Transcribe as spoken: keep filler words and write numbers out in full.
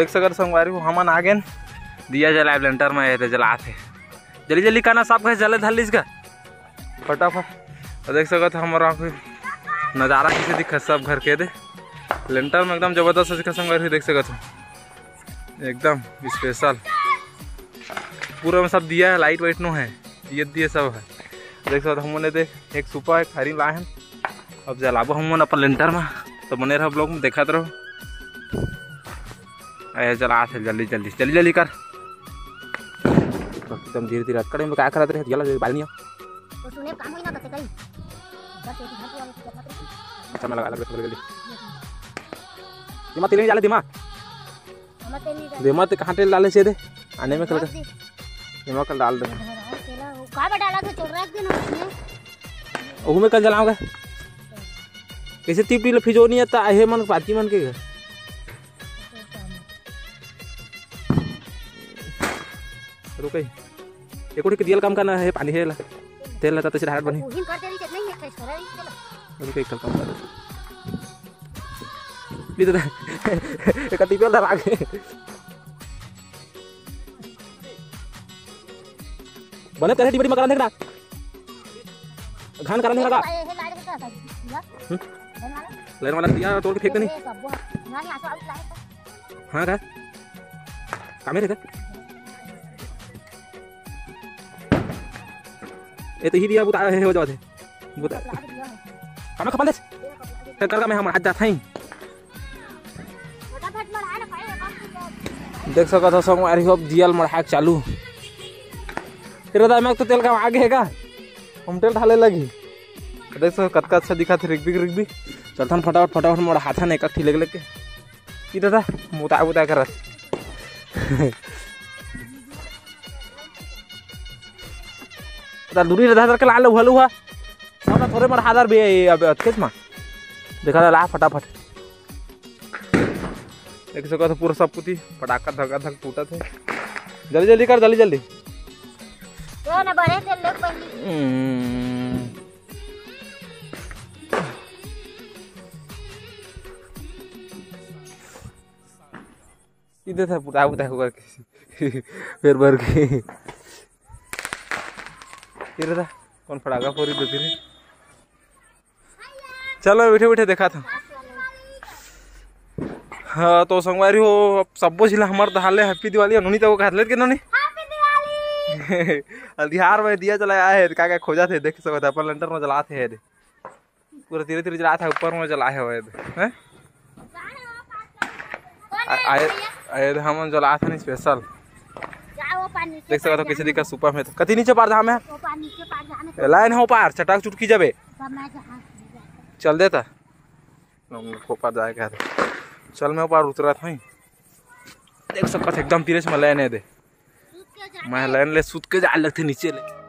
देख सकत संगवारी हो, हमन आ गेन। दिया जलाए लेंटर में, ये दे जलात हे। जल्दी जल्दी करना, सब घर जले धर लीस गा फटाफट। और देख सकत हो, हमर आँख में नज़ारा कैसे दिखत, सब घर के दे लेंटर में एकदम जबरदस्त दिखत संगवारी हो, देख सकत हो एकदम स्पेशल। पूरा में सब दिया है, लाइट वाइट नो है, ये दिए सब है। देख सकत हो, हमन दे एक सुपा एक थारी लाए हन। अब जलाबो हमन अपन लेंटर में, तो बने रहो ब्लॉग में, देखत रहो। ए, जलात हे, जल्दी जल्दी जल्दी जल्दी कर। एकदम धीरे धीरे अटकड़े में का करत रहे, जला बाल नहीं। तो सुने काम होई ना, तो करी। बस एक घंटे वाली कितना कर। अच्छा, मैं लगा लग जल्दी जल्दी। दिमाग तेल नहीं डाले, दिमाग। हम तेल नहीं डाले। दिमाग ते कहाँ तेल डाले से दे? आने में कल का। दिमाग कल डाल दे। तेला वो का बा डाला तो चोर रख देना उसमें। ओहू में कल जलाऊंगा। कैसे टिप टिप फिजो नहीं आता, आहे मन पाती मन के घर। रुकई। एको ठिक दियल काम करना है, पानी है ला। तेल लगा तो डायरेक्ट बनी। उहिन कर देरी के नहीं है, छोरा ही चला। रुकई, कल काम कर। भी तो एक टिपियल धरा के। बने करे डिबड़ी में करन देखना। घान करन देखना। ए, ए, लाइट का था? हम्म? लाइट वाला दिया तोड़ के फेंक देनी। ए, सब वो। ना, ना, सब लाइट का। हाँ का? कामे रे का? ए तो ही दिया बुता हे हो जावत हे। बुता। कामे खपा दे। कर का मैं हम आज जात हई। देख सकत हो संगवारी हो, अब दियल मढ़ाक चालू। तेरा दाई में तो तेल का आगे है का? हम तेल ढाले लगी। देख सकत कतका अच्छा दिखत हे, रिगबिक रिगबिक। चलथन फटाफट फटाफट मढ़ाथन एक एक ठी लेग लेग के। ई दादा, मुता बुता करत। दा दूरी रे दादा के लाल हुआ हुआ। अब थोड़े मर हादर भी है अब खेत में। देखा ला फटाफट। देख सकत हो पूरा सब पुती फटाका धका धक टूटत हे। जल्दी जल्दी कर, जल्दी जल्दी। तो ना बड़े तेल लोग पहली। हम्म। इधर था पुता पुता होकर के। फिर भर के। ये रहा कौन फटाका फोड़ी दो तेरे। चल मैं बैठे बैठे देखा था। हाँ तो संगवारी हो, अब सब्बो झिला हमर दहाले हैप्पी दिवाली। नोनी तो वो कहत लेत के नोनी। अंधियार में दिया जलाया है, का का खोजा थे, देख सकत अपन लंटर में जलात हे दे। पूरा धीरे धीरे जलात हे, ऊपर में जला हे, हैं? आ-, आए, आए, हमन जलात हन स्पेशल। जा वो पानी नीचे देख सकत हो पार कैसे जाने दिखा दो। सुपा में तो। कति नीचे पार जाम हे? वो पार नीचे पार जाने दो। लाइन हो पार, चटाक चुटकी जाबे। सब मैं जहाँ चल देता। हम लोग को पार जाए का था। चल मैं ऊपर उतरत हई। देख सकत एकदम तीरे से मैं लाइन हे दे। सूत के जा। मैं लाइन ले सूत के जा लगथे नीचे ले।